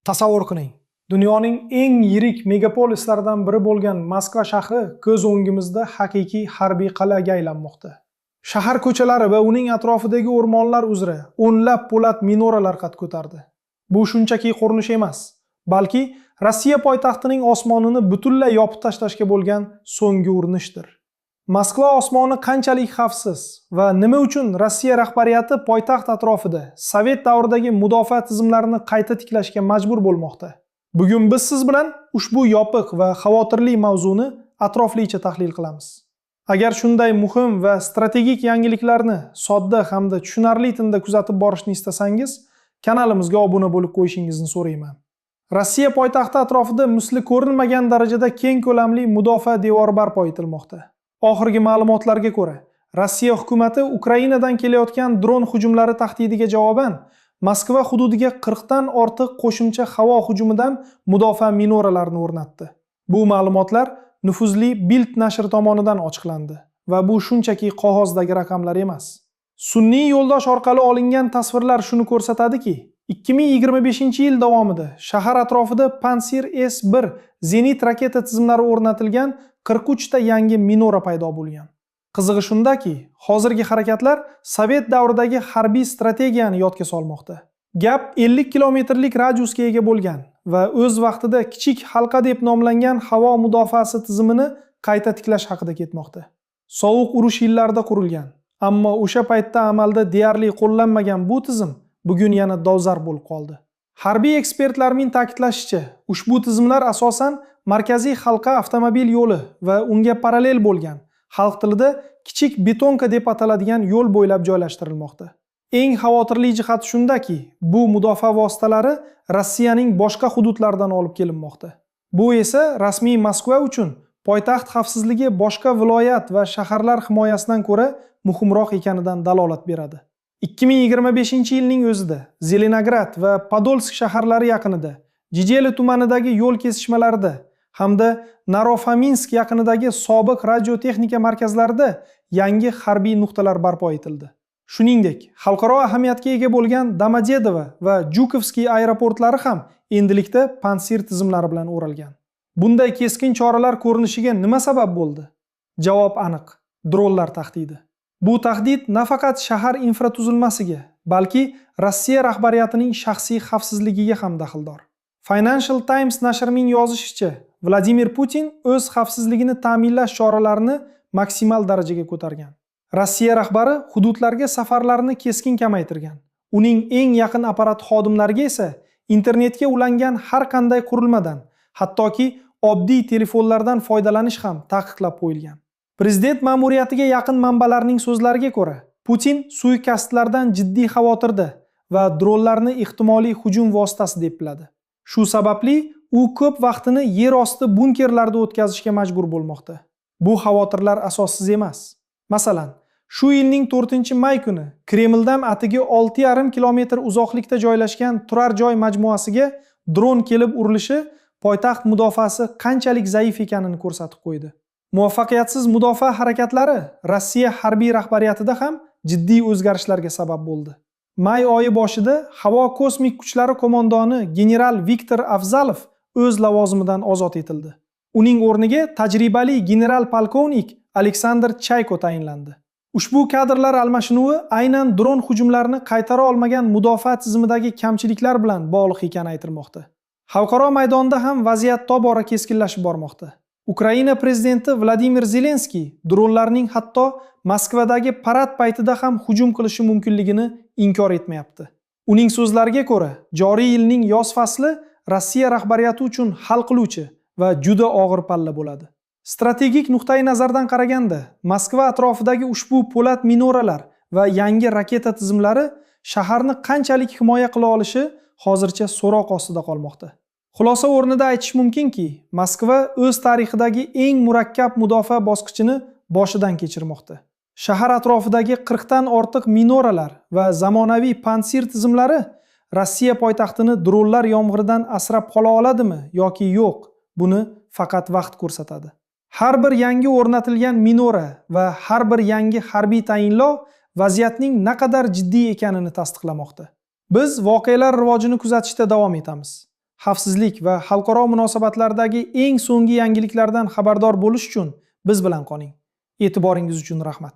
Tasavvur qiling, dunyoning eng yirik megapolislaridan biri bo'lgan Moskva shahri ko'z o'ngimizda haqiqiy harbiy qal'aga aylanmoqda. Shahar ko'chalari va uning atrofidagi o'rmonlar uzra o'nlab po'lat minoralar qad ko'tardi. Bu shunchaki qurilish emas, balki Rossiya poytaxtining osmonini butunlay yopib tashlashga bo'lgan so'nggi urinishdir. Moskva osmoni qanchalik xavfsiz va nima uchun Rossiya rahbariyati poytaxt atrofida sovet davridagi mudofaa tizimlarini qayta tiklashga majbur bo'lmoqda? Bugun biz siz bilan ushbu yopiq va xavotirli mavzuni atroflicha tahlil qilamiz. Agar shunday muhim va strategik yangiliklarni sodda hamda tushunarli tilda kuzatib borishni istasangiz, kanalimizga obuna bo'lib qo'yishingizni so'rayman. Rossiya poytaxti atrofida misli ko'rilmagan darajada keng ko'lamli mudofaa devori barpo etilmoqda. Oxirgi ma'lumotlarga ko'ra, Rossiya hukumati Ukrainadan kelayotgan dron hujumlari tahdidiga javoban Moskva hududiga 40 dan ortiq qo'shimcha havo hujumidan mudofaa minoralarini o'rnatdi. Bu ma'lumotlar nufuzli Bild nashri tomonidan ochiqlandi va bu shunchaki qog'ozdagi raqamlar emas. Sun'iy yo'ldosh orqali olingan tasvirlar shuni ko'rsatadiki, 2025-yil davomida shahar atrofida Pantsir S-1 zenit raketa tizimlari o'rnatilgan 43 ta yangi minora paydo bo'lgan. Qizig'i shundaki, hozirgi harakatlar sovet davridagi harbiy strategiyani yodga solmoqda. Gap 50 kilometrlik radiusga ega bo'lgan va o'z vaqtida kichik halqa deb nomlangan havo mudofaasi tizimini qayta tiklash haqida ketmoqda. Sovuq urush yillarida qurilgan, ammo o'sha paytda amalda deyarli qo'llanmagan bu tizim bugun yana dolzarb bo'lib qoldi. Harbiy ekspertlarning ta'kidlashicha, ushbu tizimlar asosan markaziy halqa avtomobil yo'li va unga parallel bo'lgan, xalq tilida kichik betonka deb ataladigan yo'l bo'ylab joylashtirilmoqda. Eng xavotirli jihati shundaki, bu mudofaa vositalari Rossiyaning boshqa hududlaridan olib kelinmoqda. Bu esa rasmiy Moskva uchun poytaxt xavfsizligi boshqa viloyat va shaharlar himoyasidan ko'ra muhimroq ekanidan dalolat beradi. 2025-yilning o'zida Zelenograd va Podolsk shaharlari yaqinida, Jijeli tumanidagi yo'l kesishmalarida hamda Narofominsk yaqinidagi sobiq radiotexnika markazlarida yangi harbiy nuqtalar barpo etildi. Shuningdek, xalqaro ahamiyatga ega bo'lgan Domodedovo va Jukovskiy aeroportlari ham endilikda Pantsir tizimlari bilan o'ralgan. Bunday keskin choralar ko'rinishiga nima sabab bo'ldi? Javob aniq: dronlar tahdidi. Bu tahdid nafaqat shahar infratuzilmasiga, balki Rossiya rahbariyatining shaxsiy xavfsizligiga ham daxldor. Financial Times nashrining yozishicha, Vladimir Putin o'z xavfsizligini ta'minlash choralarini maksimal darajaga ko'targan. Rossiya rahbari hududlarga safarlarni keskin kamaytirgan. Uning eng yaqin apparat xodimlariga esa internetga ulangan har qanday qurilmadan, hattoki oddiy telefonlardan foydalanish ham taqiqlab qo'yilgan. Prezident ma'muriyatiga yaqin manbalarning so'zlariga ko'ra, Putin suiqasdlardan jiddiy xavotirda va dronlarni ehtimoliy hujum vositasi deb biladi. Shu sababli u ko'p vaqtini yer osti bunkerlarda o'tkazishga majbur bo'lmoqda. Bu xavotirlar asossiz emas. Masalan, shu yilning 4-may kuni Kremldan atigi 6,5 kilometr uzoqlikda joylashgan turar joy majmuasiga dron kelib urilishi poytaxt mudofaasi qanchalik zaif ekanini ko'rsatib qo'ydi. Muvaffaqiyatsiz mudofaa harakatlari Rossiya harbiy rahbariyatida ham jiddiy o'zgarishlarga sabab bo'ldi. May oyi boshida havo kosmik kuchlari qo'mondoni general Viktor Afzalov o'z lavozimidan ozod etildi. Uning o'rniga tajribali general polkovnik Aleksandr Chayko tayinlandi. Ushbu kadrlar almashinuvi aynan dron hujumlarini qaytara olmagan mudofaa tizimidagi kamchiliklar bilan bog'liq ekani aytilmoqda. Xalqaro maydonda ham vaziyat tobora keskinlashib bormoqda. Ukraina prezidenti Vladimir Zelenskiy dronlarning hatto Moskvadagi parad paytida ham hujum qilishi mumkinligini inkor etmayapti. Uning so'zlariga ko'ra, joriy yilning yoz fasli Rossiya rahbariyati uchun hal qiluvchi va juda og'ir palla bo'ladi. Strategik nuqtai nazardan qaraganda, Moskva atrofidagi ushbu po'lat minoralar va yangi raketa tizimlari shaharni qanchalik himoya qila olishi hozircha so'roq ostida qolmoqda. Xulosa o'rnida aytish mumkinki, Moskva o'z tarixidagi eng murakkab mudofaa bosqichini boshidan kechirmoqda. Shahar atrofidagi 40 dan ortiq minoralar va zamonaviy Pantsir tizimlari Rossiya poytaxtini dronlar yomg'iridan asrab qola oladimi yoki yo'q, buni faqat vaqt ko'rsatadi. Har bir yangi o'rnatilgan minora va har bir yangi harbiy tayinlov vaziyatning naqadar jiddiy ekanini tasdiqlamoqda. Biz voqealar rivojini kuzatishda davom etamiz. Xavfsizlik va xalqaro munosabatlardagi eng so'nggi yangiliklardan xabardor bo'lish uchun biz bilan qoling. E'tiboringiz uchun rahmat.